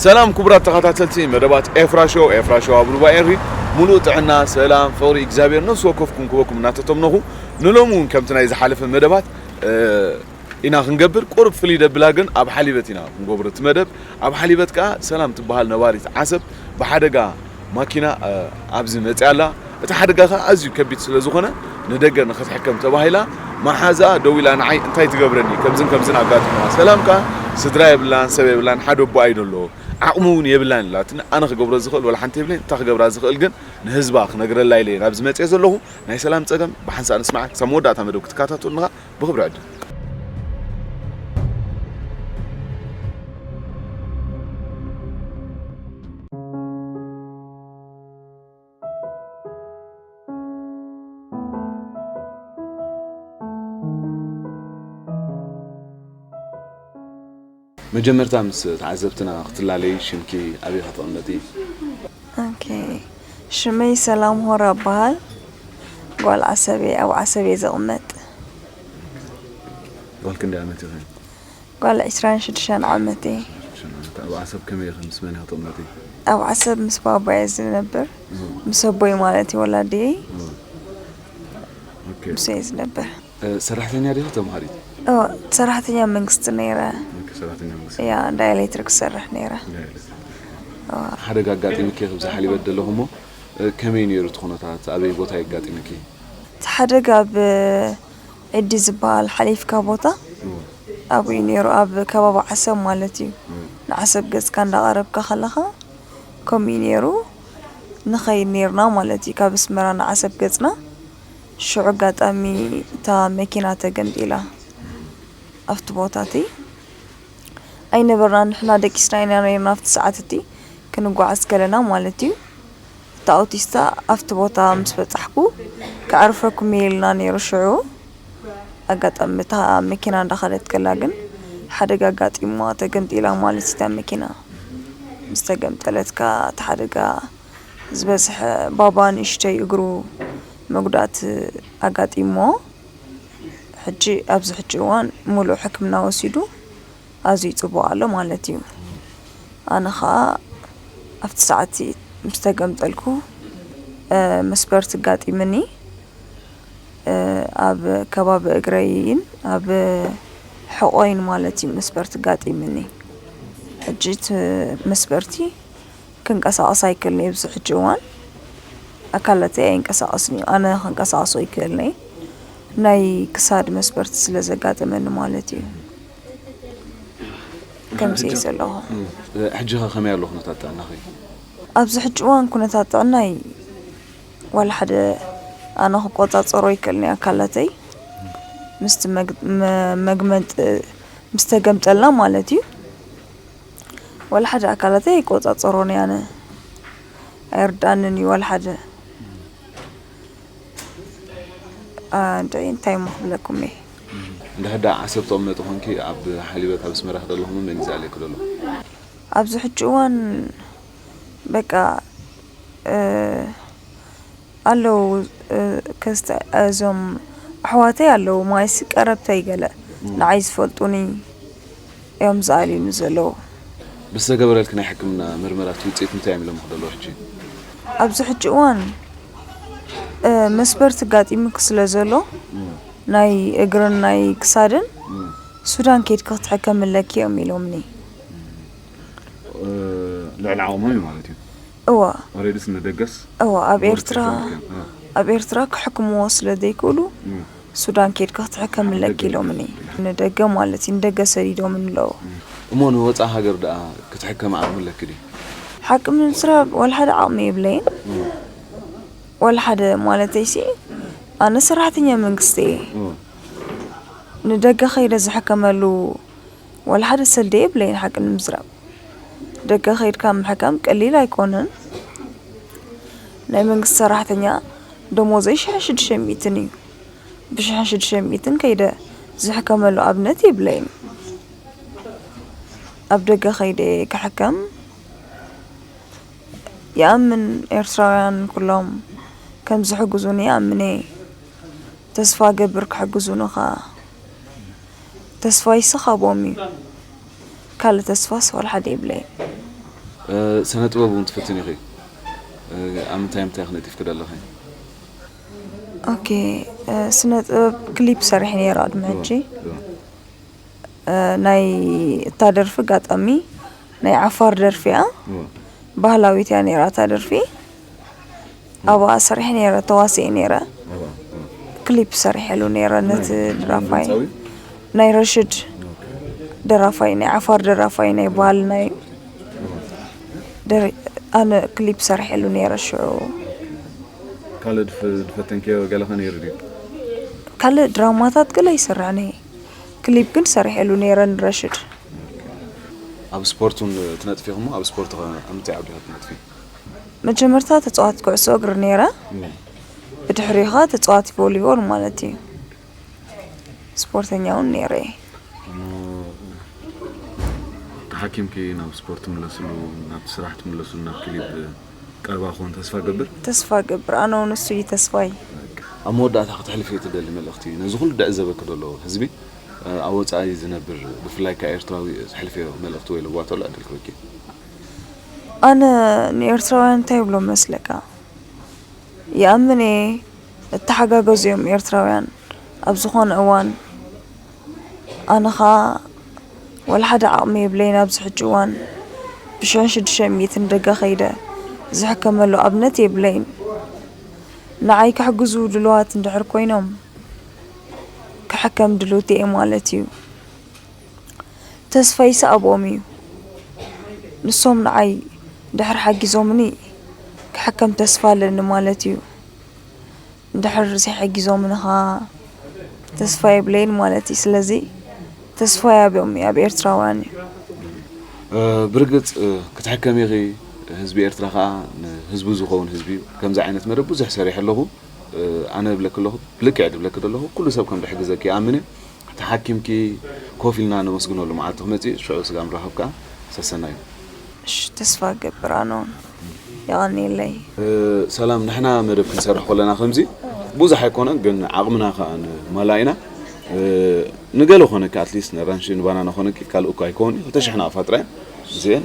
ሰላም ክቡራት ተኸታተልቲ መደባት ኤፍራ ሾው፣ ኤፍራ ሾው ኣብ ሩባ ኤሪ ሙሉእ ጥዕና፣ ሰላም፣ ፍቕሪ እግዚኣብሔር ነፍሲ ወከፍኩም ክበኩም እናተተምነኹ፣ ንሎሚ እውን ከምቲ ናይ ዝሓለፈ መደባት፣ እ፣ ኢና ክንገብር። ቁሩብ ፍልይ ደብላ ግን ኣብ ሓሊበት ኢና ክንገብሮ እቲ መደብ። ኣብ ሓሊበት ከኣ ሰላም ትበሃል ነባሪት ዓሰብ ብሓደጋ ማኪና፣ እ፣ ኣብዚ መጽያ ኣላ። እቲ ሓደጋ ከኣ ኣዝዩ ከቢድ ስለ ዝኾነ ንደገ ንኽትሕከም ተባሂላ መሓዛ ደው ኢላ ንዓይ እንታይ ትገብረኒ ከምዝን ከምዝን ኣጋጢሙና። ሰላም ከኣ ስድራ የብላን፣ ሰብ የብላን፣ ሓደ ኣቦኣ እዩ ደሎ። ዓቕሚ እውን የብላን ኢላትኒ። ኣነ ክገብሮ ዝኽእል ወላ ሓንቲ የብለይን። እታ ክገብራ ዝኽእል ግን ንህዝባ ክነግረላ ኢለ እየ ናብዚ መጽየ ዘለኹ። ናይ ሰላም ጸገም ብሓንሳእ ንስማዓ። ክሳብ መወዳእታ መደብ ክትከታተሉና ብኽብሪ ዕድም። መጀመርታ ምስ ተዓዘብትና ክትላለይ፣ ሽምኪ፣ ኣበይ ኢኻ ትቕመጢ? ኦኬ፣ ሽመይ ሰላም ሆራ እበሃል። ጓል ዓሰብ እየ፣ ኣብ ዓሰብ እየ ዝቕመጥ። ጓል ክንደይ ዓመት ኢኺ? ጓል ዕስራን ሽዱሽተን ዓመት እየ። ሽዱሽተ ዓመት። ኣብ ዓሰብ ከመይ ኢኺ? ምስ መን ኢኺ ትቕመጢ? ኣብ ዓሰብ ምስ ባባየ ዝነብር፣ እም። ምስ ኣቦይ ማለት እዩ፣ ወላዲየይ። እም። ኦኬ። ምስ እየ ዝነብር። እ፣ ሰራሕተኛ ዲኺ ተምሃሪት? እወ፣ ሰራሕተኛ መንግስቲ ነይረ። ኦኬ፣ ሰራሕተኛ መንግስቲ። ያ፣ እንዳ ኤሌክትሪክ ዝሰርሕ ነይረ። እንዳ ኤሌክትሪክ። እወ። ሓደጋ ኣጋጢምኪ፣ ኣብዚ ሓሊበት ዘለኹ እሞ፣ እ፣ ከመይ ነይሩ እቲ ኩነታት? ኣበይ ቦታ የጋጢምኪ? እቲ ሓደጋ ኣብ ዕዲ ዝበሃል ሓሊፍካ ቦታ እወ። ኣብኡ እዩ ነይሩ፣ ኣብ ከባቢ ዓሰብ ማለት እዩ። እወ። ንዓሰብ ገጽካ እንዳቐረብካ ከለኻ ከምኡ እዩ ነይሩ። ንኸይድ ነይርና ማለት እዩ፣ ካብ ኣስመራ ንዓሰብ ገጽና። ሽዑ ኣጋጣሚ እታ መኪና ተገምጢላ ኣብቲ ቦታ እቲ ኣይነበርናን፣ ንሕና ደቂስና ኢና ነይርና ኣብቲ ሰዓት እቲ ክንጓዓዝ ከለና ማለት እዩ። እታ ኣውቲስታ ኣብቲ ቦታ ምስ በጻሕኩ ከዕርፈኩም እየ ኢልና ነይሩ ሽዑ። ኣጋጣሚ እታ መኪና እንዳኸደት ከላ ግን ሓደጋ ኣጋጢምዋ ተገምጢላ ማለት እዩ እታ መኪና። ምስ ተገምጠለት ከኣ እቲ ሓደጋ ዝበዝሐ ባባ ንእሽተይ እግሩ መጉዳእቲ ኣጋጢምዎ። ሕጂ ኣብዚ ሕጂ እዋን ሙሉእ ሕክምና ወሲዱ ኣዝዩ ጽቡቕ ኣሎ ማለት እዩ። ኣነ ኸኣ ኣብቲ ሰዓት ምስ ተገምጠልኩ፣ እ፣ መስበርቲ ኣጋጢምኒ። እ፣ ኣብ ከባቢ እግረይን ኣብ ሕቖይን ማለት እዩ መስበርቲ ኣጋጢምኒ። ሕጂ እቲ መስበርቲ ክንቀሳቐስ ኣይክእልን እየ። ኣብዚ ሕጂ እዋን ኣካላተይ ኣይንቀሳቐስን እዩ። ኣነ ክንቀሳቐሶ ኣይክእልን እየ። ናይ ክሳድ መስበርቲ ስለ ዘጋጠመኒ ማለት እዩ። ከምዚ እየ ዘለኹ። እም፣ ሕጂ ኸ ከመይ ኣሎ ኩነታት ጥዕናኺ? ኣብዚ ሕጂ እዋን ኩነታት ጥዕናይ ዋላ ሓደ ኣነ ክቆጻጸሮ ኣይክእልን እየ ኣካላተይ። ምስቲ መግ-፣ መ-፣ መግመጥ-፣ ምስ ተገምጠልና ማለት እዩ። ዋላ ሓደ ኣካላተይ ኣይቆጻጸሮን እየ ኣነ። ኣይርድኣንን እዩ ዋላ ሓደ። ኣ፣ እንድዒ እንታይ እሞ ክብለኩም እየ። እንድሕር ደኣ ዓሰብ ተቐመጢ ኮንኪ ኣብ ሓሊበት ኣብ ኣስመራ ከለኹም መን እዩ ዝኣልየኪ ዘሎ? ኣብዚ ሕጂ እዋን በቃ፣ እ፣ ኣለዉ፣ እ፣ ከስተ-፣ እዞም ኣሕዋተይ ኣለዉ፣ ማይስ ቀረብተይ ገለ እም። ንዓይ ዝፈልጡኒ እዮም ዝኣልዩኒ ዘለዉ። ብዝተገበረልኪ ናይ ሕክምና ምርመራት ውፅኢት እንታይ እዮም ኢሎምኺ ዘለዉ ሕጂ? ኣብዚ ሕጂ እዋን፣ እ፣ መስበርቲ ኣጋጢሙኪ ስለ ዘሎ፣ እም። ናይ እግርን ናይ ክሳድን እም። ሱዳን ከይድኪ ክትሕከሚ ኣለኪ እዮም ኢሎምኒ። እ፣ ልዕሊ ዓቕሞም እዩ ማለት እዩ። እዋ። ኦሬዲስ ንደገስ እዋ፣ ኣብ ወርቂ ኤርትራ፣ ዘምልክን፣ እ። ኣብ ኤርትራ ክሕክምዎ ስለ ዘይክእሉ፣ እም። ሱዳን ከይድካ ክትሕከም ኣለኪ ደገ ኢሎምኒ። ንደገ ማለት እዩ፣ ንደገ ሰዲዶምኒ ኣለዉ። እም። እሞ ንወጻኢ ሃገር ደኣ ክትሕከም ዓቕሚ ኣለኪ ድዩ? ሓቂ ንምዝራብ፣ ዋላ ሓደ ዓቕሚ የብለይን። እም። ዋላ ሓደ ማለተይሲ፣ ኣነ ሰራሕተኛ መንግስቲ እየ። እም። ንደገ ከይደ ዝሕከመሉ ዋላ ሓደ ሰልዲ የብለይን፣ ሓቂ ንምዝራብ። ደገ ከይድካ ምሕካም ቀሊል ኣይኮነን። ናይ መንግስቲ ሰራሕተኛ ደሞዘይ ሽሕን ሽዱሽተ ሚእትን እዩ። ብሽሕን ሽዱሽተ ሚእትን ከይደ ዝሕከመሉ ኣብነት የብለይን። ኣብ ደገ ከይደ ክሕከም ይኣምን፣ ኤርትራውያን ኩሎም ከም ዝሕግዙኒ ይኣምን እየ። ተስፋ ገብር ክሕግዙኒ ኸኣ። ተስፋይሲ ካብኦም እዩ። ካልእ ተስፋስ ዋላ ሓደ የብለይን። ስነ ጥበብ እውን ትፍትን ኢኺ። ኣብ ምንታይ ምንታይ ክነጥፍኪ ደለኺ? ኦኬ፣ ስነ ጥበብ ክሊፕ ሰሪሐ ነይረ ቅድሚ ሕጂ። ናይ እታ ደርፊ ኣጋጣሚ ናይ ዓፋር ደርፊ እያ። ባህላዊት እያ ነይራ እታ ደርፊ። ኣብኣ ሰሪሐ ነይረ፣ ተዋሲኤ ነይረ። ክሊፕ ሰሪሐሉ ነይረ ነቲ ደራፋይ። ናይ ረሽድ ደራፋይ፣ ናይ ዓፋር ደራፋይ፣ ናይ ባህልና እዩ። ኣነ ክሊፕ ሰሪሐሉ ነይረ ሽዑ። ካልእ ዝፈተንክዮ ገለ ኸ ነይሩ ድዩ? ካልእ ድራማታት ገለ ይሰርሕ ነየ። ክሊፕ ግን ሰሪሐሉ ነይረ ንረሽድ። ኣብ ስፖርት እውን ትነጥፊ ኢኹሞ? ኣብ ስፖርት ኸ ኣብ ምንታይ ዓውዲ ኢኻ ትነጥፊ? መጀመርታ ተፃዋቲ ኩዕሶ እግሪ ነይረ። ብድሕሪኻ ተፃዋቲ ቮሊቦል ማለት እዩ። ስፖርተኛ እውን ነይረ እየ። ተሓኪምኪ ናብ ስፖርት ትምለስሉ፣ ናብ ስራሕ ትምለስሉ፣ ናብ ክሊፕ ቀረባ ክኾን ተስፋ ገብር። ተስፋ ገብር። ኣነ እውን እሱ እዩ ተስፋይ። ኣብ መወዳእታ ክትሕልፍዮ ትደሊ መልእኽቲ ነዚ ኩሉ ድዕዘበኪ ዘሎ ህዝቢ፣ ኣብ ወፃኢ ዝነብር ብፍላይ ከኣ ኤርትራዊ ትሕልፍዮ መልእኽቲ ወይ ለዋህ ተሎ ዕድል ክህበኪ። ኣነ ንኤርትራውያን እንታይ ይብሎም መስለካ? ይኣምን እየ እተሓጋገዙ እዮም ኤርትራውያን ኣብ ዝኾነ እዋን። ኣነ ኸኣ ወላ ሓደ ዓቕሚ የብለይን ኣብዚ ሕጂ እዋን። ብሽሕን ሽዱሽተ ሚእትን ደገ ከይደ ዝሕከመሉ ኣብነት የብለይን። ንዓይ ክሕግዙ ድሉዋት እንድሕር ኮይኖም ክሕከም ድልውቲ እየ ማለት እዩ። ተስፋይሲ ኣብኦም እዩ። ንሶም ንዓይ ድሕር ሓጊዞምኒ ክሕከም ተስፋ ኣለኒ ማለት እዩ። እንድሕር ዘይሓጊዞምኒ ኸዓ ተስፋ የብለይን ማለት እዩ። ስለዚ ተስፋይ ኣብኦም እዩ፣ ኣብ ኤርትራውያን እዩ። ብርግጽ ክትሕከሚ ኢኺ፣ ህዝቢ ኤርትራ ኸዓ ንህዝቡ ዝኸውን ህዝቢ እዩ። ከምዚ ዓይነት መደብ ብዙሕ ሰሪሐ ኣለኹ። ኣነ እብለኪ ኣለኹ፣ ብልክዕ ድብለኪ ዘለኹ፣ ኩሉ ሰብ ከም ድሕግዘኪ ይኣምን እየ። ተሓኪምኪ ኮፍ ኢልና ነመስግነሉ መዓልቲ ክመጽእ እዩ፣ ሽዑ ስጋብ ንራኸብ ከኣ ሰሰናዩ። እሺ፣ ተስፋ እገብር ኣነ እውን። የቐንየለይ። ሰላም፣ ንሕና መደብ ክንሰርሕ ከለና ከምዚ ብዙሕ ኣይኮነን፣ ግን ዓቕምና ከኣ ንማላእ ኢና። ንገለ ኮነኪ፣ ኣትሊስት ንኣራንሺ ንባናና ኮነኪ፣ ካልእ እኳ ኣይከውን እዩ። ክልተ ሽሕ ናቕፋ ጥራይ እዚአን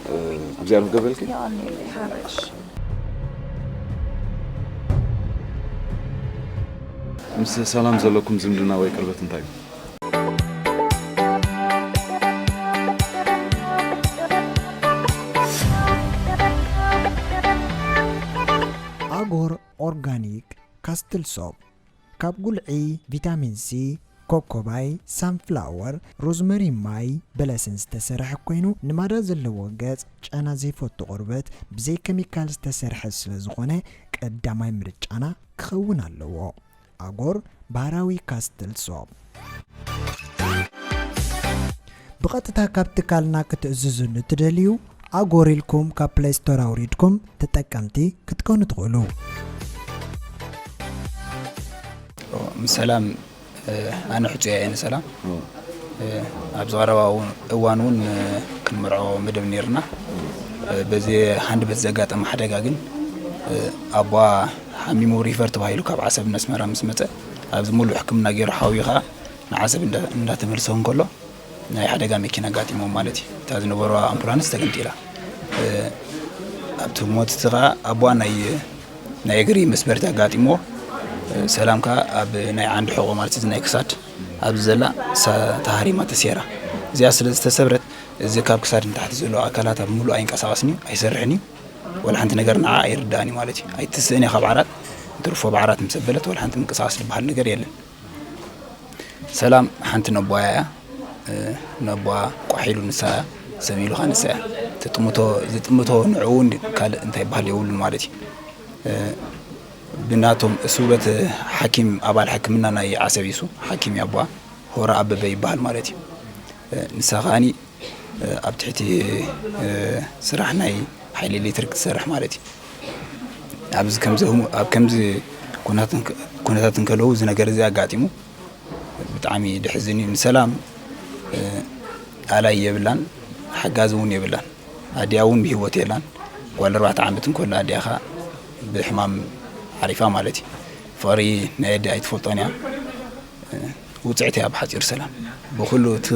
ኣብዚኣ ርፍ ገበልኪ። የቐንየለይ ሓረሽ። ምስ ሰላም ዘለኩም ዝምድና ወይ ቅርበት እንታይ እዩ? ኣጎር ኦርጋኒክ ካስትል ሶፕ ካብ ጉልዒ፣ ቪታሚን ሲ፣ ኮኮባይ፣ ሳንፍላወር፣ ሮዝመሪ ማይ በለስን ዝተሰርሐ ኮይኑ ንማዳ ዘለዎ ገጽ ጨና ዘይፈቱ ቆርበት ብዘይ ኬሚካል ዝተሰርሐ ስለ ዝኾነ ቀዳማይ ምርጫና ክኸውን ኣለዎ። ኣጎር ባህራዊ ካስትል ሶፕ። ብቐጥታ ካብ ትካልና ክትእዝዙ ንትደልዩ ኣጎር ኢልኩም ካብ ፕለይ ስቶር ኣውሪድኩም ተጠቀምቲ ክትኮኑ ትኽእሉ። ሰላም፣ ኣነ ሕጹይ እየ ንሰላም። ኣብዚ ቀረባ እዋን እውን ክንምርዖ መደብ ነይርና። በዚ ሃንደበት ዘጋጠመ ሓደጋ ግን ኣቦኣ ሓሚሙ ሪፈር ተባሂሉ ካብ ዓሰብ ነስመራ ምስ መጸ ኣብዚ ሙሉእ ሕክምና ገይሩ ሓውዩ ኸዓ ንዓሰብ እንዳ- እንዳተመልሰ እንከሎ ናይ ሓደጋ መኪና ኣጋጢሞ ማለት እዩ። እታ ዝነበረዋ ኣምቡላንስ ተገምጢላ። ኣብቲ ሞት እቲ ኸዓ ኣቦኣ ናይ ናይ እግሪ መስበርቲ ኣጋጢሞ ሰላም ከኣ ኣብ ናይ ዓንዲ ሕቖ ማለት እዚ ናይ ክሳድ ኣብዚ ዘላ ተሃሪማ ተሰይራ። እዚኣ ስለ ዝተሰብረት እዚ ካብ ክሳድ ንታሕቲ ዘሎ ኣካላት ኣብ ምሉእ ኣይንቀሳቐስን እዩ፣ ኣይሰርሕን እዩ። ወላ ሓንቲ ነገር ንዓ ኣይርዳእን እዩ ማለት እዩ። ኣይትስእን እያ ካብ ዓራት፣ እንትርፎ ብዓራት ምስ ኣበለት ወላ ሓንቲ ምንቅስቓስ ዝበሃል ነገር የለን። ሰላም ሓንቲ ነቦኣ እያ። ነቦኣ ቋሕ ኢሉ ንሳ እያ፣ ሰብ ኢሉ ኸዓ ንሳ እያ ትጥምቶ። ዝጥምቶ ንዕኡ እውን ካልእ እንታይ ይበሃል የብሉን ማለት እዩ። ብናቶም እሱ በት ሓኪም ኣባል ሕክምና ናይ ዓሰብ እዩ። እሱ ሓኪም እዩ ኣቦኣ፣ ሆራ ኣበበ ይበሃል ማለት እዩ። ንሳ ኸዓኒ ኣብ ትሕቲ ስራሕ ናይ ሓይሊ ኤሌክትሪክ ትሰርሕ ማለት እዩ። ኣብዚ ከምዚ ኣብ ከምዚ ኩነታት እንከለዉ እዚ ነገር እዚ ኣጋጢሙ ብጣዕሚ ደሕዝን እዩ። ንሰላም ኣላይ የብላን፣ ሓጋዚ እውን የብላን። ኣዲኣ እውን ብህይወት የላን። ጓል ኣርባዕተ ዓመት እንከሎ ኣዲኣ ኸዓ ብሕማም ዓሪፋ ማለት እዩ። ፍቕሪ ናይ ኣዲ ኣይትፈልጦን እያ። ውፅዕቲ እያ ብሓፂሩ ሰላም። ብኩሉ እቲ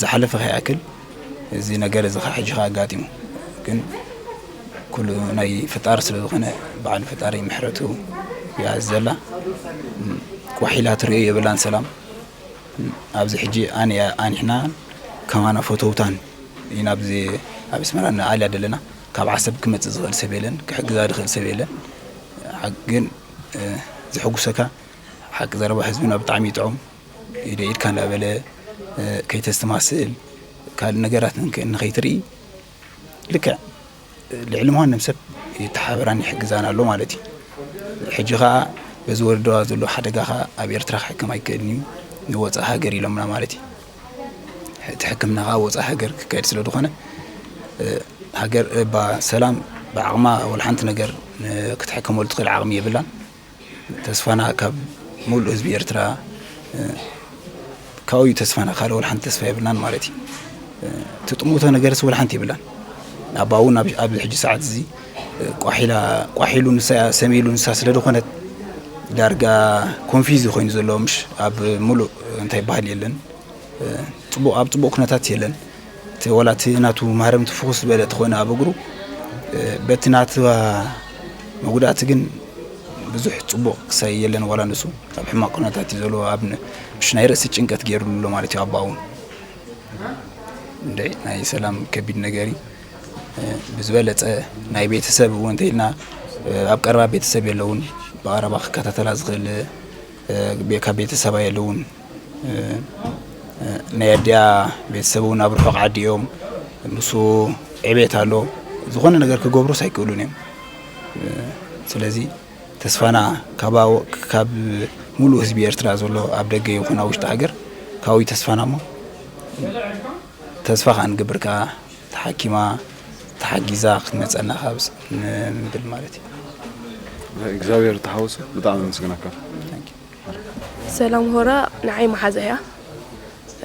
ዝሓለፈ ከይኣክል እዚ ነገር እዚ ኸዓ ሕጂ ኸዓ ኣጋጢሙ። ግን ኩሉ ናይ ፈጣሪ ስለ ዝኾነ፣ በዓል ፈጣሪ ምሕረቱ ይኣዝዘላ። ቋሒላ ትርእዮ የብላን ሰላም። ኣብዚ ሕጂ ኣንያ ኣኒሕና ከማና ፈተውታን ኢና ኣብዚ ኣብ ኣስመራ ንኣልያ ዘለና። ካብ ዓሰብ ክመጽእ ዝኽእል ሰብ የለን፣ ክሕግዛ ዝኽእል ሰብ የለን። ሓ-፣ ግን፣ እ፣ ዘሐጉሰካ ሓቂ ዘረባ ህዝብና ብጣዕሚ ይጥዑም። ኢደ ኢድካ እንዳበለ፣ እ፣ ከይተስተማስል ካልእ ነገራት ንከ-፣ ንኸይትርኢ ልክዕ ልዕሊ ማንም ሰብ ይተሓበራን ይሕግዛን ኣሎ ማለት እዩ። ሕጂ ኸኣ በዚ ወረዳ ዘሎ ሓደጋ ኸኣ ኣብ ኤርትራ ክሕከም ኣይክእልን እዩ፣ ንወጻኢ ሃገር ኢሎምና ማለት እዩ። እቲ ሕክምና ኸኣ ወጻኢ ሃገር ክካየድ ስለ ዝኾነ፣ እ፣ ሃገር እባ ሰላም ብዓቕማ ወላ ሓንቲ ነገር ን-፣ ክትሕከመሉ ትኽእል ዓቕሚ የብላን። ተስፋና ካብ ሙሉእ ህዝቢ ኤርትራ፣ እ፣ ካብኡ እዩ ተስፋና፣ ካልእ ወላ ሓንቲ ተስፋ የብልናን ማለት እዩ። እ፣ ትጥምቶ ነገርስ ወላ ሓንቲ የብላን። ኣባውን ኣብ፣ ኣብዚ ሕጂ ሰዓት እዚ፣ እ፣ ቋሒላ፣ ቋሒሉ ንሳ፣ ሰሚሉ ንሳ ስለ ዝኾነት ዳርጋ ኮንፊዝ ኮይኑ ዘሎ፣ ምሽ ኣብ ሙሉእ እንታይ ይበሃል የለን። እ፣ ጽቡቕ፣ ኣብ ጽቡቕ ኩነታት የለን። እቲ፣ ወላ እቲ ናቱ ማህረምቲ ፍኹስ ዝበለ ተኾነ ኣብ እግሩ፣ እ፣ በቲ ናቱ መጉዳእቲ ግን ብዙሕ ጽቡቕ ክሳይ የለን። ዋላ ንሱ ኣብ ሕማቕ ኩነታት እዩ ዘሎ። ኣብ ን-፣ ምሽ ናይ ርእሲ ጭንቀት ገይሩሉ ኣሎ ማለት እዩ። ኣባኡ እውን እንደ ናይ ሰላም ከቢድ ነገር እዩ። እ፣ ብዝበለጸ ናይ ቤተሰብ እውን እንተኢልና፣ እ፣ ኣብ ቀረባ ቤተሰብ የለውን። ብቐረባ ክከታተላ ዝኽእል፣ እ፣ ቤ-፣ ካብ ቤተሰባ የለውን። እ፣ እ፣ ናይ ኣዲኣ ቤተሰብ እውን ኣብ ርሑቕ ዓዲ እዮም። ንሱ ዕቤት ኣሎ። ዝኾነ ነገር ክገብሩስ ኣይክእሉን እዮም። እ፣ ስለዚ ተስፋና ካባው-፣ ካብ ሙሉእ ህዝቢ ኤርትራ ዘሎ ኣብ ደገ ይኹን ኣብ ውሽጢ ሃገር ካብኡ እዩ ተስፋና እሞ ተስፋ ከኣ ንገብር ከኣ ተሓኪማ ተሓጊዛ ክትመጸና ካብ ስ-፣ ንብል ማለት እዩ። እግዚኣብሔር ተሓወሶ፣ ብጣዕሚ ኣመስግነካ። Thank you። ሰላም ሆራ ንዓይ መሓዛ እያ።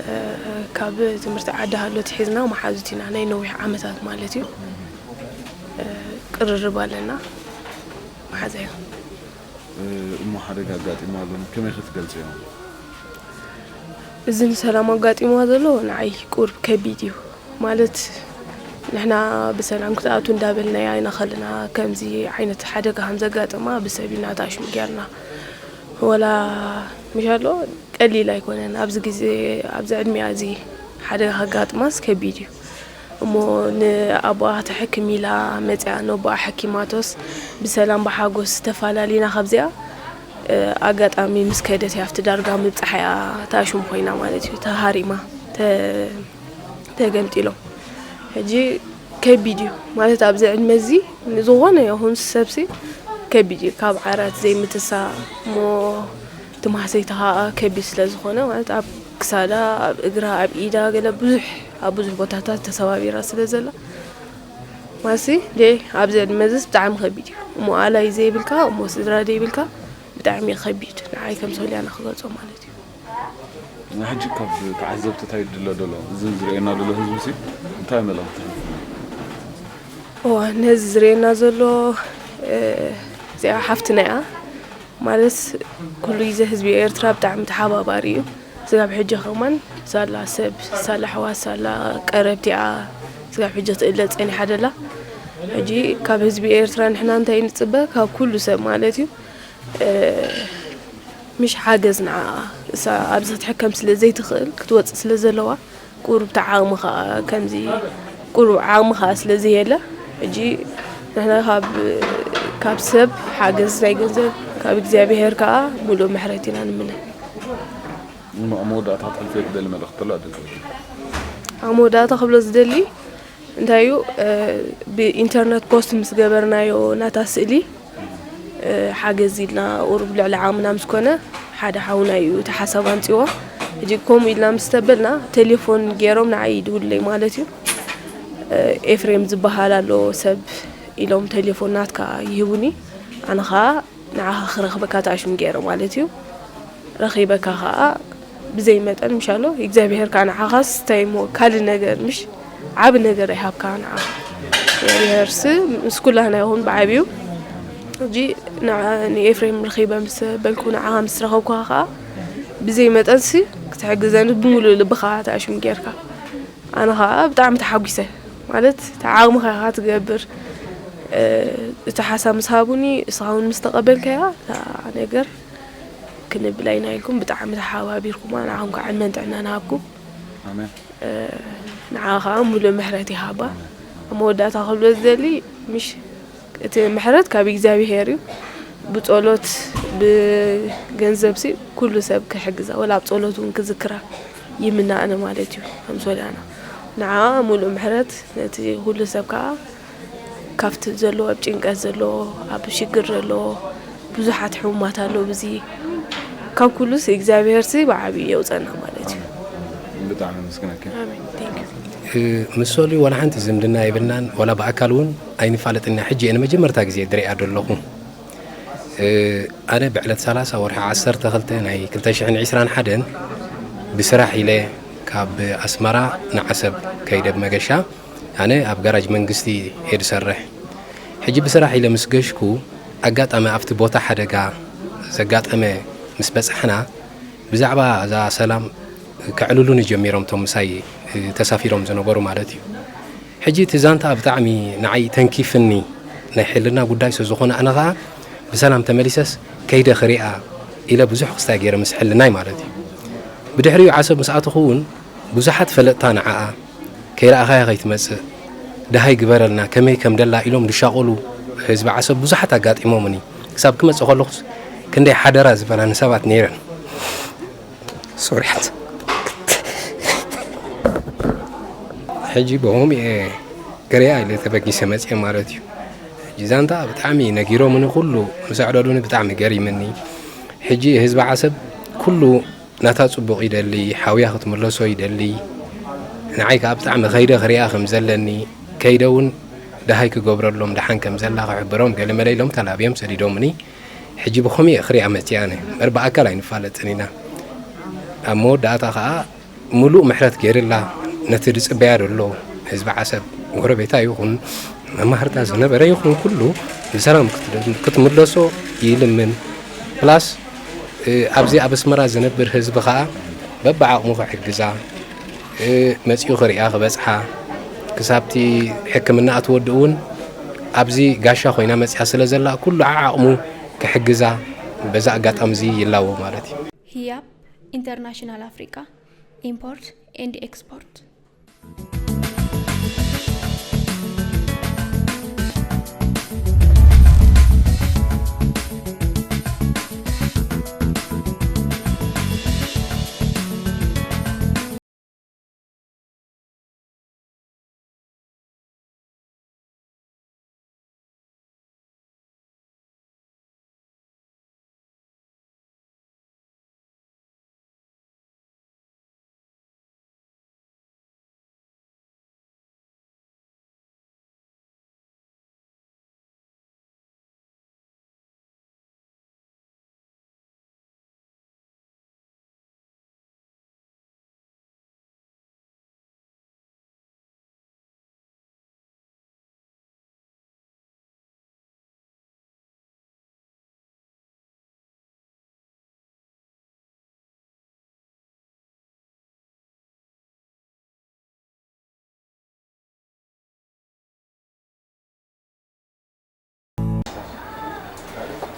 እ፣ ካብ ትምህርቲ ዓዲ ሃሎ ትሒዝና መሓዙት ኢና፣ ናይ ነዊሕ ዓመታት ማለት እዩ። እ፣ ቅርርብ ኣለና፣ መሓዛ እያ። እ፣ እሞ ሓደጋ ኣጋጢምዋ ኣሎ፣ ከመይ ክትገልጽዮ? እዚ ንሰላም ኣጋጢምዋ ዘሎ ንዓይ ቁሩብ ከቢድ እዩ። ማለት ንሕና ብሰላም ክትኣቱ እንዳበልናያ ኢና ከለና ከምዚ ዓይነት ሓደጋ ከም ዘጋጠማ ብሰብ ኢና ተኣሽሙ ጌርና። ወላ ምሻሎ ቀሊል ኣይኮነን። ኣብዚ ግዜ፣ ኣብዚ ዕድሚኣ እዚ ሓደጋ ከጋጥማስ ከቢድ እዩ። እሞ ንኣቦኣ ተሐክም ኢላ መጺኣ፣ ነቦኣ ሐኪማቶስ ብሰላም ብሓጎስ ተፋላሊና ካብዚኣ፣ እ፣ ኣጋጣሚ ምስ ከደት እያ ኣብቲ ዳርጋ ምብጻሕ እያ ተኣሽሙ ኮይና ማለት እዩ። ተሃሪማ፣ ተ-፣ ተገምጢሎም። ሕጂ ከቢድ እዩ ማለት ኣብዚ ዕድመ እዚ ንዝኾነ ይኹን ሰብሲ ከቢድ እዩ። ካብ ዓራት ዘይምትሳ እሞ እቲ ማህሰይቲ ኸኣ ከቢድ ስለ ዝኾነ ማለት ኣብ ክሳዳ፣ ኣብ እግራ፣ ኣብ ኢዳ ገለ ብዙሕ፣ ኣብ ብዙሕ ቦታታት ተሰባቢራ ስለ ዘላ ማሲ ደ ኣብዚ ዕድመ እዚስ ብጣዕሚ ከቢድ እዩ። እሞ ኣላይ ዘይብልካ፣ እሞ ስድራ ዘይብልካ ብጣዕሚ እዩ ከቢድ። ንዓይ ከም ሶልያና ክገልጾ ማለት እዩ። ሕጂ ካብ ተዓዘብቲ እንታይ ይድለ ደሎ? እዚ ዝርእየና ደሎ ህዝቢ ሲ እንታይ መልእኽቲ? እዋ፣ ነዚ ዝርእየና ዘሎ፣ እ፣ እዚኣ ሓፍትና እያ። ማለት ኩሉ ግዜ ህዝቢ ኤርትራ ብጣዕሚ ተሓባባሪ እዩ። ስጋብ ሕጂ ከማን ሳላ ሰብ፣ ሳላ ኣሕዋት፣ ሳላ ቀረብቲኣ ስጋብ ሕጂ ትእለ ጸኒሓ ደላ። ሕጂ ካብ ህዝቢ ኤርትራ ንሕና እንታይ ንጽበ? ካብ ኩሉ ሰብ ማለት እዩ። እ፣ ምሽ ሓገዝ ንዓኣ። እሳ ኣብዚ ክትሕከም ስለ ዘይትኽእል፣ ክትወጽእ ስለ ዘለዋ፣ ቁሩብ እቲ ዓቕሚ ኸኣ ከምዚ ቁሩብ ዓቕሚ ኸኣ ስለ ዘየለ፣ ሕጂ ንሕና ካብ፣ ካብ ሰብ ሓገዝ ናይ ገንዘብ፣ ካብ እግዚኣብሄር ከኣ ምሉእ ምሕረት ኢና ንምነ። እሞ ኣብ መወዳእታ ክትሕልፍዮ ትደሊ መልእኽቲ ኣሎ? ኣደልኩ። ኣብ መወዳእታ ክብሎ ዝደሊ እንታይ እዩ፣ እ፣ ብኢንተርነት ፖስት ምስ ገበርናዮ ናታ ስእሊ፣ እ፣ ሓገዝ ኢልና ቁሩብ ልዕሊ ዓቕምና ምስ ኮነ፣ ሓደ ሓውና እዩ እቲ ሓሳብ ኣምጺዎ። ሕጂ ከምኡ ኢልና ምስ ተበልና፣ ቴሌፎን ገይሮም ንዓይ ይድውሉለይ ማለት እዩ። እ፣ ኤፍሬም ዝበሃል ኣሎ ሰብ ኢሎም ቴሌፎን ናትካ ይህቡኒ። ኣነ ኸኣ ንዓኻ ክረኽበካ ተኣሽሙ ገይረ ማለት እዩ። ረኺበካ ኸኣ ብዘይ መጠን ምሻሎ እግዚኣብሄር ከኣ ንዓኻስ እንታይ እሞ ካልእ ነገር ምሽ ዓቢ ነገር ኣይሃብካ ንዓኻ። እግዚኣብሄርስ ምስ ኩላህና ይኹን ብዓቢኡ። ሕጂ ንዓ-፣ ንኤፍሬም ረኺበ ምስ በልኩ ንዓኻ ምስ ረኸብኩኻ ኸኣ ብዘይ መጠንሲ ክትሕግዘኒ ብምሉእ ልብኻ ተኣሽሙ ጌርካ። ኣነ ኸኣ ብጣዕሚ ተሓጒሰ። ማለት፣ እቲ ዓቕምኻ ኢኻ ትገብር። እ፣ እቲ ሓሳብ ምስ ሃቡኒ፣ እስኻ እውን ምስ ተቐበልካያ፣ እታ ነገር ክንብላ ኢና ኢልኩም ብጣዕሚ ተሓባቢርኩማ። ንዓኹም ከዓ ዕድመን ጥዕናን ይሃብኩም። ኣሜን። እ፣ ንዓ ከዓ ሙሉእ ምሕረት ይሃባ። ኣብ መወዳእታ ክብሎ ዝደሊ፣ ምሽ፣ እቲ ምሕረት ካብ እግዚኣብሄር እዩ። ብጸሎት፣ ብገንዘብሲ ኩሉ ሰብ ክሕግዛ፣ ወላ ኣብ ጸሎት እውን ክዝክራ ይምነ ኣነ ማለት እዩ። ከም ሶልያና ንዓ ሙሉእ ምሕረት ነቲ ኩሉ ሰብ ከዓ ካብቲ ዘለዎ፣ ኣብ ጭንቀት ዘለዎ፣ ኣብ ሽግር ዘለዎ ብዙሓት ሕሙማት ኣለዉ። ብዚ ካብ ኩሉስ እግዚኣብሄርሲ ብዓብዪ የውፀና ማለት እዩ። ብጣዕሚ ኣመስግነኪ። ኣሜን። Thank you። እ፣ ምስ ሶሊ ዋላ ሓንቲ ዝምድና የብልናን፣ ዋላ ብኣካል እውን ኣይንፋለጥን ኢና። ሕጂ እየ ንመጀመርታ ግዜ ድሪኣ ዘለኹ። እ፣ ኣነ ብዕለት ሰላሳ ወርሒ ዓሰርተ ክልተ ናይ ክልተ ሽሕን ዕስራን ሓደን ብስራሕ ኢለ ካብ ኣስመራ ንዓሰብ ከይደ ብመገሻ፣ ኣነ ኣብ ጋራጅ መንግስቲ እየ ዝሰርሕ። ሕጂ ብስራሕ ኢለ ምስ ገሽኩ፣ ኣጋጣሚ ኣብቲ ቦታ ሓደጋ ዘጋጠመ ምስ በጻሕና፣ ብዛዕባ እዛ ሰላም ከዕልሉኒ ጀሚሮም፣ እቶም ምሳይ ተሳፊሮም ዝነበሩ ማለት እዩ። ሕጂ እቲ ዛንታ ብጣዕሚ ንዓይ ተንኪፍኒ፣ ናይ ሕልና ጉዳይ ስለ ዝኾነ፣ ኣነ ኸኣ ብሰላም ተመሊሰስ ከይደ ክሪኣ ኢለ ብዙሕ ክስታይ ገይረ ምስ ሕልናይ ማለት እዩ። ብድሕሪኡ ዓሰብ ምስ ኣተኹ እውን ብዙሓት ፈለጥታ ንዓኣ ከይረኣኻያ ከይትመጽእ፣ ደሃይ ግበረልና፣ ከመይ ከም ደላ ኢሎም ዝሻቐሉ ህዝቢ ዓሰብ ብዙሓት ኣጋጢሞምኒ። ክሳብ ክመጽእ ከለኹስ ክንደይ ሓደራ ዝበላኒ ሰባት ነይረን። ሶርያት። ሕጂ ብኸምኡ እየ ገሬኣ ኢለ ተበጊሰ መጽየ ማለት እዩ። ሕጂ ዛንታ ብጣዕሚ ነጊሮምኒ፣ ኩሉ ምስ ኣዕለሉኒ ብጣዕሚ ገሪምኒ። ሕጂ ህዝቢ ዓሰብ ኩሉ ናታ ጽቡቕ ይደሊ፣ ሓውያ ክትምለሶ ይደሊ። ንዓይ ከኣ ብጣዕሚ ከይደ ክሪኣ ከም ዘለኒ፣ ከይደ እውን ደሃይ ክገብረሎም፣ ደሓን ከም ዘላ ክሕብሮም ገለመለ ኢሎም ተላብዮም ሰዲዶምኒ። ሕጂ ብኸምኡ እየ ክሪኣ መጺኣ ኣነ። እምበር ብኣካል ኣይንፋለጥን ኢና። ኣብ መወዳእታ ከኣ ምሉእ ምሕረት ገይርላ ነቲ ዝጽበያ ዘሎ ህዝቢ ዓሰብ፣ ጎረቤታ ይኹን መማህርታ ዝነበረ ይኹን ኩሉ ብሰላም ክትደ-፣ ክትምለሶ ይልምን። ፕላስ፣ እ፣ ኣብዚ ኣብ ኣስመራ ዝነብር ህዝቢ ከኣ በብዓቕሙ ክሕግዛ፣ እ፣ መጺኡ ክሪኣ ክበጽሓ፣ ክሳብቲ ሕክምና ኣትወድእ እውን ኣብዚ ጋሻ ኮይና መጺኣ ስለ ዘላ፣ ኩሉ ዓዓቕሙ ክሕግዛ በዛ ኣጋጣሚ እዚ ይላቦ ማለት እዩ። ህያብ ኢንተርናሽናል ኣፍሪቃ፣ ኢምፖርት ኤንድ ኤክስፖርት።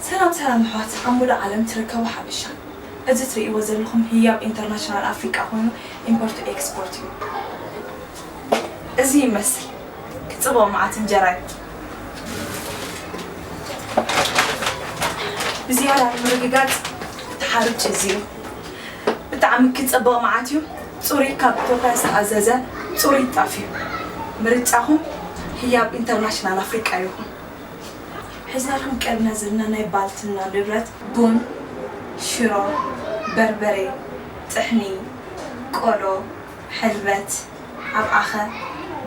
ሰላም ሰላም ኣሕዋት ኣብ ሙሉእ ዓለም ትርከቡ ሓበሻ፣ እዚ ትርእይዎ ዘለኹም ህያብ ኢንተርናሽናል ኣፍሪቃ ኮይኑ ኢምፖርት ኤክስፖርት እዩ። እዚ ይመስል ክጽብቕ መዓት እንጀራ እዩ። ብዝያዳ ንምርግጋጽ ተሓርጭ እዚ እዩ። ብጣዕሚ ክጸብቕ መዓት እዩ። ጽሩይ ካብ ኢትዮጵያ ዝተኣዘዘ ጽሩይ ጣፍ እዩ። ምርጫኹም ህያብ ኢንተርናሽናል ኣፍሪቃ ይኹን። ሒዝናልኩም ቀሪብና ዘለና ናይ ባልትና ንብረት ቡን፣ ሽሮ፣ በርበሬ፣ ጥሕኒ፣ ቆሎ፣ ሕልበት፣ ኣብዓኸ፣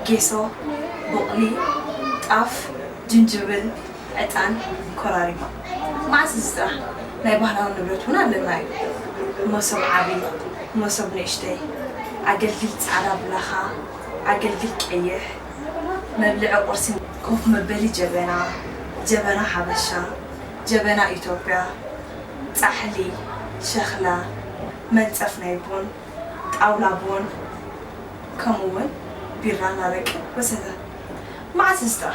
ጌሶ፣ ቡቕሊ፣ ጣፍ፣ ጅንጅብል፣ ዕጣን፣ ኮራሪማ። መዓስ እዚ ጥራሕ ናይ ባህላዊ ንብረት እውን ኣለና እዩ። መሶብ ዓቢ፣ መሶብ ንእሽተይ፣ ኣገልግል ጻዕዳ ብላኻ፣ ኣገልግል ቀይሕ፣ መብልዒ ቁርሲ፣ ኮፍ መበሊ ጀበና፣ ጀበና ሓበሻ፣ ጀበና ኢትዮጵያ፣ ጻሕሊ፣ ሸኽላ፣ መንጸፍ ናይ ቡን፣ ጣውላ ቡን፣ ከምኡ እውን ቢራ እናረቂ ወሰተ። መዓት ስጥራ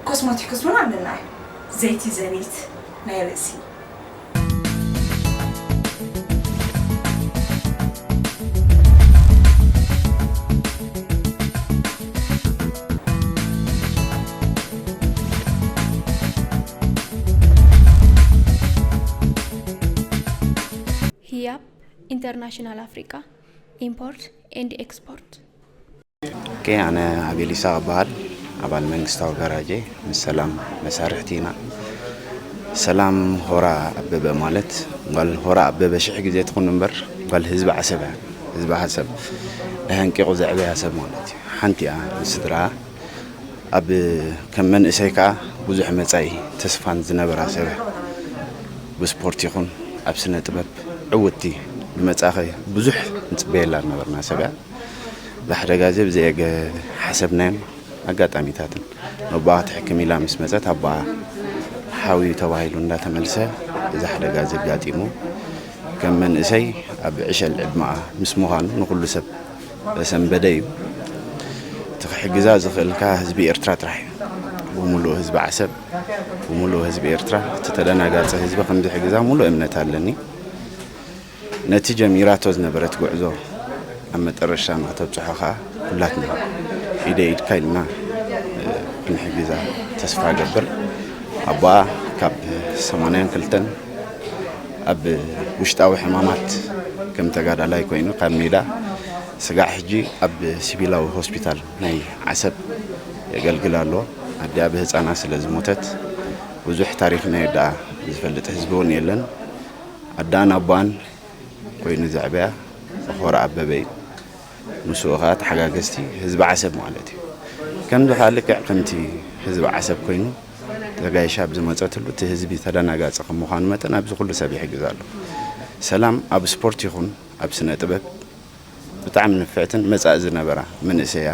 ኮስሞቲክስ እውን ኣለና እዩ። ዘይቲ ዘኒት ናይ ርእሲ። ሂያብ ኢንተርናሽናል ኣፍሪቃ ኢምፖርት ኤንድ ኤክስፖርት። ኦኬ፣ ኣነ ኣቤል ይስሐቅ እበሃል። ኣባል መንግስታዊ ጋራጅ እየ። ምስ ሰላም መሳርሕቲ ኢና። ሰላም ሆራ ኣበበ ማለት ጓል ሆራ ኣበበ ሽሕ ግዜ ትኹን እምበር ጓል ህዝቢ ዓሰብ እያ። ህዝቢ ዓሰብ ናይ ኣንቂቑ ዘዕበያ ሰብ ማለት እዩ። ሓንቲ እያ ንስድራ ኣብ ከም መንእሰይ ከኣ ብዙሕ መጻኢ ተስፋን ዝነበራ ሰብ እያ። ብስፖርት ይኹን ኣብ ስነ ጥበብ ዕውትቲ ብመጻኸ ብዙሕ ንጽበየላ ዝነበርና ሰብ እያ። እዛ ሓደጋ እዚ ብዘየገ ሓሰብናዮን ኣጋጣሚታትን ነቦኣ ክትሕክም ኢላ ምስ መጸት ኣቦኣ ሓውዩ ተባሂሉ እንዳተመልሰ እዚ ሓደጋ እዚ ኣጋጢሙ ከም መንእሰይ ኣብ ዕሸል ዕድመኣ ምስ ምዃኑ ንኹሉ ሰብ ዘሰንበደ እዩ። እቲ ክሕግዛ ዝኽእልካ ህዝቢ ኤርትራ ጥራሕ እዩ። ብምሉእ ህዝቢ ዓሰብ፣ ብምሉእ ህዝቢ ኤርትራ፣ እቲ ተደናጋጸ ህዝቢ ከም ዝሕግዛ ሙሉእ እምነት ኣለኒ። ነቲ ጀሚራቶ ዝነበረት ጉዕዞ ኣብ መጠረሽታ ንኽተብጽሖ ከኣ ኩላትና ኢደይ ኢድካ ኢልና ክንሕግዛ ተስፋ እገብር። ኣቦኣ ካብ ሰማንያን ክልተን ኣብ ውሽጣዊ ሕማማት ከም ተጋዳላይ ኮይኑ ካብ ሜዳ ስጋዕ ሕጂ ኣብ ሲቪላዊ ሆስፒታል ናይ ዓሰብ የገልግል ኣሎ። ኣዲኣ ብህፃና ስለ ዝሞተት ብዙሕ ታሪኽ ናይ ኣደኣ ዝፈልጥ ህዝቢ እውን የለን። ኣደኣን ኣቦኣን ኮይኑ ዘዕበያ ኾረ ኣበበ እዩ። ምስኡ ኸዓ ተሓጋገዝቲ ህዝቢ ዓሰብ ማለት እዩ። ከምዚ ኸዓ ልክዕ ከምቲ ህዝቢ ዓሰብ ኮይኑ ተጋይሻ ኣብ ዝመፀትሉ እቲ ህዝቢ ተደናጋፂ ከም ምዃኑ መጠን ኣብዚ ኩሉ ሰብ ይሕግዝ ኣሎ። ሰላም ኣብ ስፖርት ይኹን ኣብ ስነ ጥበብ ብጣዕሚ ንፍዕትን መጻኢ ዝነበራ መንእሰይ እያ።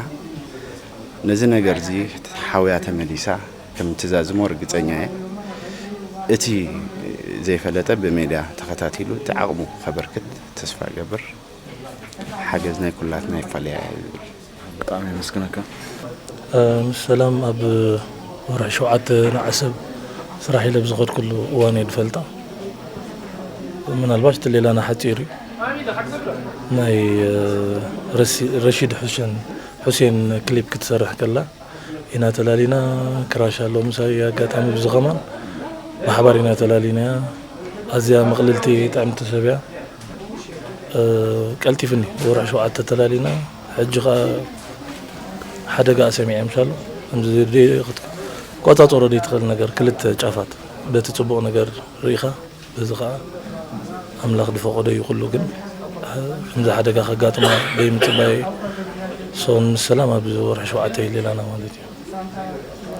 ነዚ ነገር እዚ ሓውያ ተመሊሳ ከም ትዛዝሞ ርግጸኛ እየ። እቲ ዘይፈለጠ ብሜድያ ተኸታቲሉ እቲ ዓቕሙ ከበርክት ተስፋ እገብር። ሓገዝ ናይ ኩላትና ይፋለያ እየ ዝብል። ብጣዕሚ የመስግነካ። ምስ ሰላም ኣብ ወርሒ ሸውዓተ ንዓሰብ ስራሕ ኢለ ብዝኸድኩሉ እዋን እየ ዝፈልጣ። ምናልባሽ እቲ ሌላና ሓፂር እዩ። ናይ ረሺድ ሑሴን ክሊፕ ክትሰርሕ ከላ ኢና ተላሊና። ክራሽ ኣሎ ምሳይ ኣጋጣሚ ብዚ ከማን ብሓባር ኢና ተላሊናያ። ኣዝያ ምቕልልቲ ጥዕምቲ ሰብ እያ። ቀልጢፍኒ ወርሒ ሸውዓተ ተላሊና። ሕጂ ኸዓ ሓደጋ ሰሚዐ ምሻሎ ከምዚ ክትቆፃፀሮ ዘይትኽእል ነገር ክልተ ጫፋት በቲ ፅቡቕ ነገር ርኢኻ በዚ ኸዓ ኣምላኽ ዝፈቐዶ እዩ ኩሉ። ግን ከምዚ ሓደጋ ከጋጥማ ዘይምፅባይ ሰውን ምስ ሰላም ኣብዚ ወርሒ ሸውዓተ ይሌላና ማለት እዩ።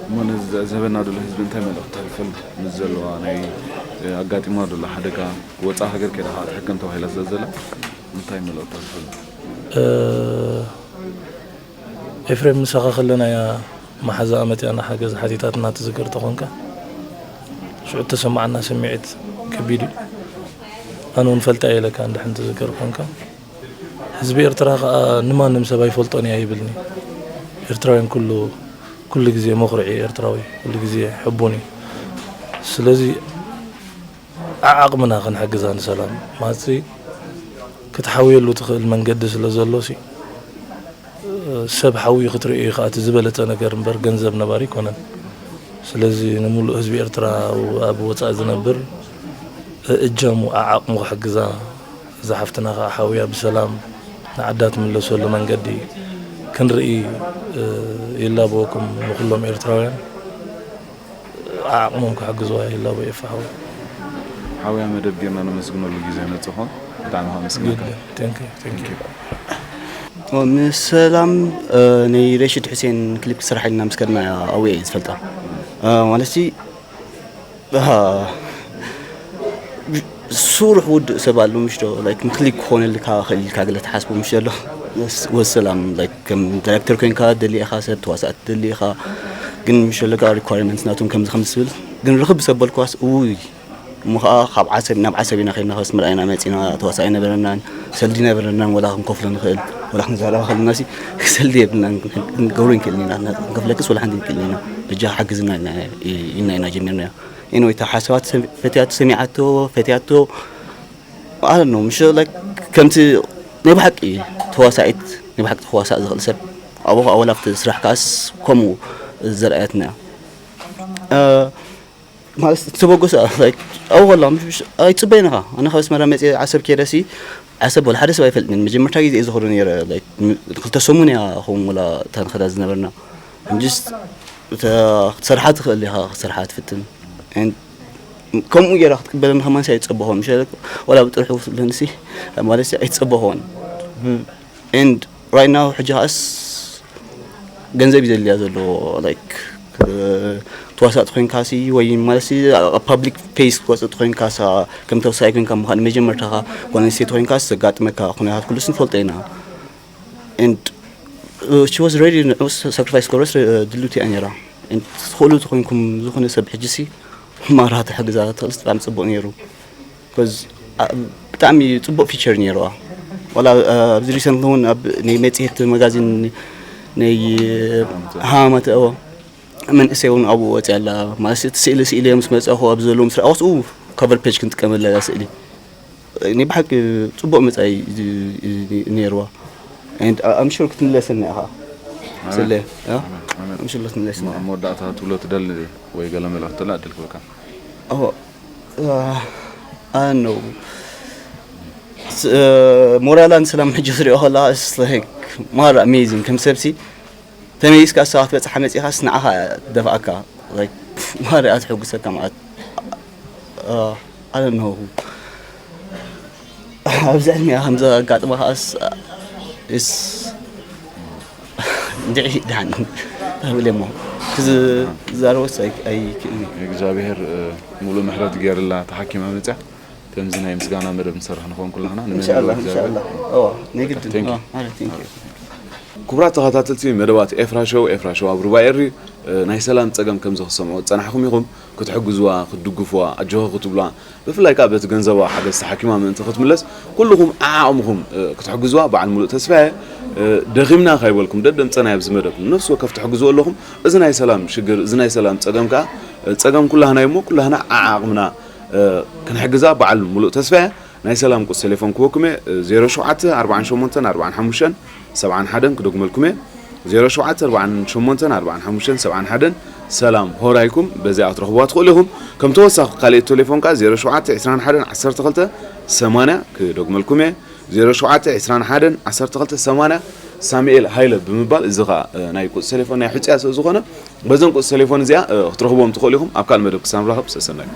እሞ ነዚ ዘዕዘበና ዘሎ ህዝቢ እንታይ መልእኽቲ ተሕልፈሉ? ምስ ዘለዋ ናይ ኣጋጢማ ዘሎ ሓደጋ ወፃኢ ሃገር ከይዳ ከዓ ትሕከም ተባሂላ ስለ ዘላ እንታይ መልእኽቲ ተሕልፈሉ? ኤፍሬም ምሳኻ ከለና እያ መሓዛኣ መፂኣና ሓገዝ ሓቲታትና ትዝክር ተኾንካ ሽዑ ተሰማዓና ስምዒት ከቢድ እዩ። ኣነ እውን ፈልጣ እየ ኢለካ እንድሕን ትዝክር ኮንካ። ህዝቢ ኤርትራ ከዓ ንማንም ሰብ ኣይፈልጦን እየ ኣይብልኒ። ኤርትራውያን ኩሉ ኩሉ ግዜ መኹርዒ ኤርትራዊ ኩሉ ግዜ ሕቡን እዩ። ስለዚ ዓዓቕምና ክንሕግዛ ንሰላም ማለት ክትሓውየሉ ትኽእል መንገዲ ስለ ዘሎ ሲ ሰብ ሓውዩ ክትርእዮ እዩ ከዓ እቲ ዝበለፀ ነገር እምበር ገንዘብ ነባሪ ኣይኮነን። ስለዚ ንምሉእ ህዝቢ ኤርትራ ኣብ ወፃኢ ዝነብር እጃሙ ዓዓቕሙ ክሕግዛ እዛ ሓፍትና ከዓ ሓውያ ብሰላም ንዓዳ ትምለሰሉ መንገዲ ክንርኢ ይላበወኩም ንኩሎም ኤርትራውያን። ዓቕሞም ክሕግዝዋ ይላበ ኤፋ ሓወይ። ሓውያ መደብ ጌርና ነመስግነሉ ግዜ ነጽኾን ብጣዕሚ ከመስግነካ። Thank you, thank you. ምስ ሰላም ናይ ረሽድ ሕሴን ክሊፕ ክስራሕ ኢልና ምስ ከድና እያ ኣውየ እየ ዝፈልጣ ማለት ሲ ስሩሕ ውድእ ሰብ ኣሎ ምሽ ዶ ላይክ ንክሊክ ክኾነልካ ክእል ኢልካ ገለ ትሓስቦ ምሽ ዘሎ ወሰላም ላይክ ከም ዳይሬክተር ኮይንካ ትደሊ ኢኻ ሰብ ተዋሳእቲ ትደሊ ኢኻ ግን ምሽ ኣለካ ሪኳርመንት ናቶም ከምዚ ከምዚ ትብል ግን ርኽብ ሰብ በልኳስ ውይ እሞ ከዓ ካብ ዓሰብ ናብ ዓሰብ ኢና ከይድና ከስ ምርኣይና መፂና ተዋሳእ ኣይነበረናን ሰልዲ ነበረናን ወላ ክንከፍሎ ንኽእል ወላ ክንዛረባ ከለና ሲ ክሰልዲ የብልና፣ ክንገብሮ ይንክእል ኢና፣ ክንከፍለክስ ወላ ሓንቲ ይንክእል ኢና። በጃ ሓግዝና ኢልና ኢና ጀሚርና። ኤኒወይ እታ ሓሳባት ፈትያቶ፣ ሰሚዓቶ፣ ፈትያቶ ኣለ ነው ምሽ ላይክ ከምቲ ናይ ብሓቂ ተዋሳኢት፣ ናይ ብሓቂ ተዋሳእ ዝኽእል ሰብ ኣብኡ ኣወላ ኣብቲ ስራሕ ከኣስ ከምኡ ዘርኣየትና እያ። ማለት ተበገሰ ላይክ ኣብኡ ከላ ኣይፅበይን ኢኻ። ኣነ ካብ ኣስመራ መፅየ ዓሰብ ከይደሲ ዓሰብ ወላ ሓደ ሰብ ኣይፈልጥን። መጀመርታ ግዜ እየ ዝኸዶ ነይረ። ላይክ ክልተ ሰሙን እያ ኸውን ወላ እታ ንኸዳ ዝነበርና። ጅስት ክትሰርሓ ትኽእል ኢኻ፣ ክትሰርሓ ትፍትን። And ከምኡ ገይራ ክትቅበለኒ ከማን ኣይፀበኾን። ምሽ ወላ ብጥርሑ ክትብለኒ ሲ ማለት ኣይፀበኾን። And right now ሕጂ ከኣስ ገንዘብ እዩ ዘድልያ ዘሎ። ላይክ ተዋሳእ ኮይንካ ሲ ወይ ማለት ኣብ ፓብሊክ ፌስ ክትወፅእ ኮይንካ ሳ ከም ተወሳኢ ኮይንካ ምዃን መጀመርታኻ ጓል ኣንስተይቲ ኮይንካ ዘጋጥመካ ኩነታት ኩሉ ንፈልጦ ኢና። And she was ready ንዑ ሳክሪፋይስ ክገብረስ ድልውቲ እያ ነይራ። And ትኽእሉ ተኮይንኩም ዝኾነ ሰብ ሕጂ ሲ ማራ ተሕግዛ ተኽእልስ ብጣዕሚ ፅቡቅ ነይሩ። Because ብጣዕሚ ፅቡቅ ፊቸር ነይርዋ። ዋላ ኣብዚ ሪሰንት እውን ኣብ ናይ መፅሄት መጋዚን ናይ ሃማማት እዎ መንእሰይ እውን ኣብኡ ወፅያ ኣላ። ማለት እቲ ስእሊ ስእሊ ምስ መፀኹ ኣብ ዘለዉ ምስ ረኣኹ ካቨር ፔጅ ክንጥቀመላ እያ ስእሊ። ናይ ብሓቂ ፅቡቅ መፃኢ ነይርዋ። ኣምሹር ክትምለሰና ኢኻ ስለ ኣምሹር ክትምለሰና። መወዳእታ ትብሎ ትደሊ ወይ ገለ መልእኽቲ ላ እድል ክበካ። ኣኖ ሞራላን ሰላም ሕጂ ክሪኦ ከላ ማራ ኣሜዚንግ ከም ሰብሲ ተመይስካ እሳ ክትበፅሓ መፂኻስ ንዓኻ ደፍኣካ ማራ ኣትሕጉሰካ ማለት ኣለ ነው። ኣብዚ ዕድሚኣ ከምዚ ኣጋጥማ ከኣስ ስ እንድዒ ድሓን ተብለ እሞ ክዝዛረበስ ኣይክእልን እዩ። እግዚኣብሔር ሙሉእ ምሕረት ገይርላ ተሓኪማ መፅያ። ከምዚ ናይ ምስጋና መደብ ንሰርሕ ንኸውን ኩላህና ንመንበሪ ኢንሻኣላ እግዚኣብሔር ኢንሻኣላ። እዋ ናይ ግድን Thank you. እዋ ማለት thank you። ክቡራት ተኸታተልቲ መደባት ኤፍራ ሾው ኤፍራ ሾው ኣብ ሩባ ኤሪ ናይ ሰላም ፀገም ከም ዝኽሰምዖ ዝፀናሕኹም ኢኹም ክትሕግዝዋ ክትድግፍዋ ኣጆኸ ክትብላ ብፍላይ ከዓ በቲ ገንዘባዊ ሓገዝ ተሓኪማ ምእንቲ ክትምለስ ኩልኹም ዓዓቕምኹም ክትሕግዝዋ በዓል ሙሉእ ተስፋየ። ደኺምና ካይበልኩም ደደምፀና ኣብዚ መደብ ነፍሲ ወከፍ ትሕግዝዎ ኣለኹም። እዚ ናይ ሰላም ሽግር እዚ ናይ ሰላም ፀገም ከዓ ፀገም ኩላህና እዩ እሞ ኩላህና ዓዓቕምና ክንሕግዛ በዓል ሙሉእ ተስፋየ። ናይ ሰላም ቁጽ ቴሌፎን ክበኩም እየ 07484571 ክደግመልኩም እየ 07484571 ሰላም ሆራይኩም በዚኣ ክትረኽብዋ ትኽእሉ ኢኹም። ከም ተወሳኺ ካልእ ቴሌፎን ከኣ 0721111280 ክደግመልኩም እየ 0721121280 ሳሙኤል ሃይለ ብምባል እዚ ከኣ ናይ ቁጽ ቴሌፎን ናይ ሕጽያ ስለ ዝኾነ በዘን ቁጽ ቴሌፎን እዚኣ ክትረኽብዎም ትኽእሉ ኢኹም። ኣብ ካልእ መደብ ክሳብ ንራኸብ ሰሰናዩ።